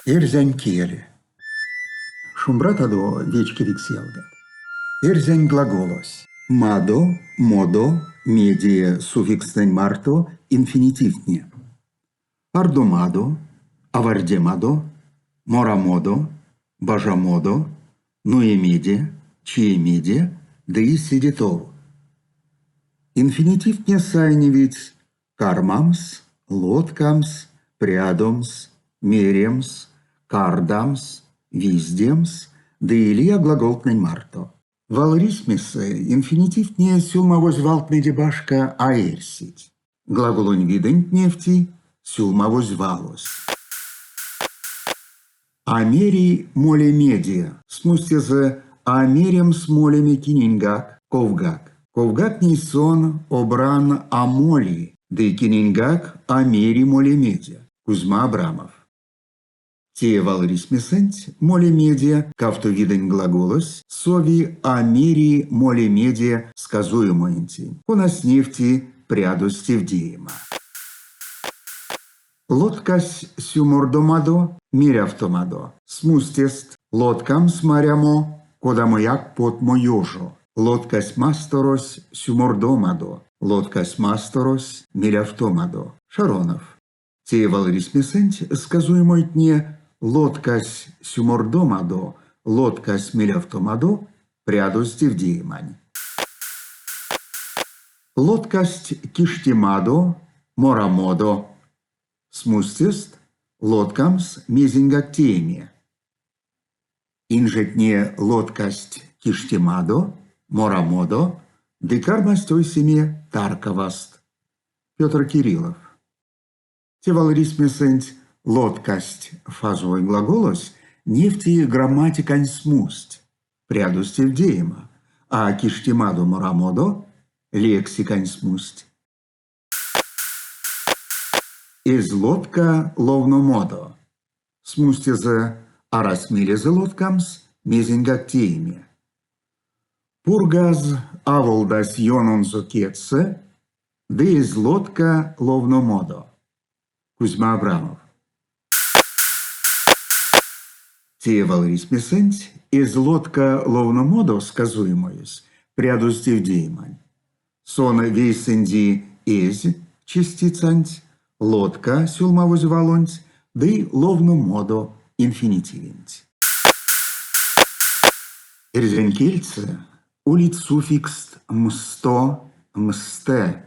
Эрзянь кель. Шумбратадо, вечкевикс ялгат! Эрзянь глаголось. Мадо, модо, меде суффикстнэнь марто инфинитивтне. Ардомадо, авардемадо, морамодо, бажамодо, нуемеде, чиемеде ды седе тов. Инфинитивтне сайневить кармамс, лоткамс, прядомс, меремс, кардамс, виздемс ды лия глаголтнэнь марто. Валрисьмесэ инфинитивтне сюлмавозь валтнэде башка а эрсить. Глаголонь видэнть невти сюлмавозь валось. А мери молемеде, смустезэ а меремс молеме киненьгак, ковгак. Ковгак ней сон обран а моли, ды киненьгак а мери молемеде. Кузьма Абрамов. Те валрисьмесэнть молемеде кавто видэнь глаголось сови а мери молемеде сказуемоентень, конась невти прядозь тевдеема. Лоткась сюмордомадо, мелявтомадо. Смустест лоткамс марямо кодамояк потмо ёжо. Лоткась масторось сюмордомадо, лоткась масторось мелявтомадо. Шаронов. Те валрисьмесэнть сказуемойтне лоткась сюмордомадо, лоткась мелявтомадо, прядозь тевдеемань. Лоткасть киштемадо, морамодо. Смустест лоткамс мезеньгак тееме. Инжетне лоткасть киштемадо, морамодо ды кармасть ойсеме таркаваст. Петр Кириллов. Те валрисьмесэнть лоткасть фазовой глаголось невти грамматикань смусть, прядозь тевдеема, а киштемадо-морамодо лексикань смусть. Эзь лотка ловномодо. Смустезэ арась мелезэ лоткамс мезеньгак тееме. Пургаз аволдась ёнонзо кедьсэ ды эзь лотка ловномодо. Кузьма Абрамов. Те валрисьмесэнть эзь лотка ловномодо сказуемоесь прядозь тевдеемань. Сон вейсэнди эзь частицанть, лотка сюлмавозь валонть ды ловномодо инфинитивенть. Эрзянь кельсэ улить суффикст мсто, мстэ,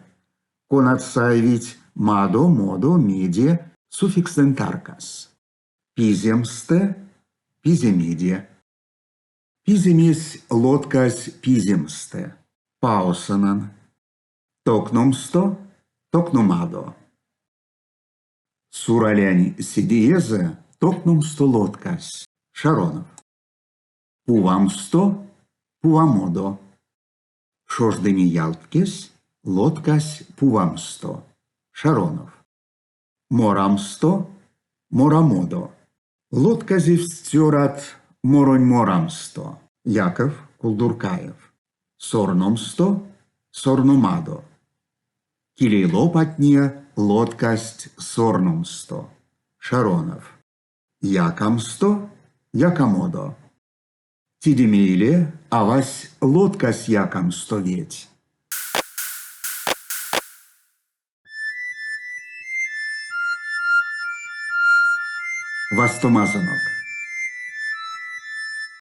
конат саевить мадо, модо, меде суффикстнэнь таркас. Пиземстэ, пиземеде. Пиземесь лоткась пиземстэ. Паусанан. Токномсто, токномадо. Суралянь седеезэ токномсто лоткась. Шаронов. Пувамсто, пувамодо. Шождыне ялткесь лоткась пувамсто. Шаронов. Морамсто, морамодо. Лотказевсть цёрат моронь морамсто. Яков Кулдуркаев. Сорномсто, сорномадо. Килей лопатне лоткасть сорномсто. Шаронов. Якамсто, якамодо. Теде мейле авась лоткась якамсто ведь. Вастомазонок.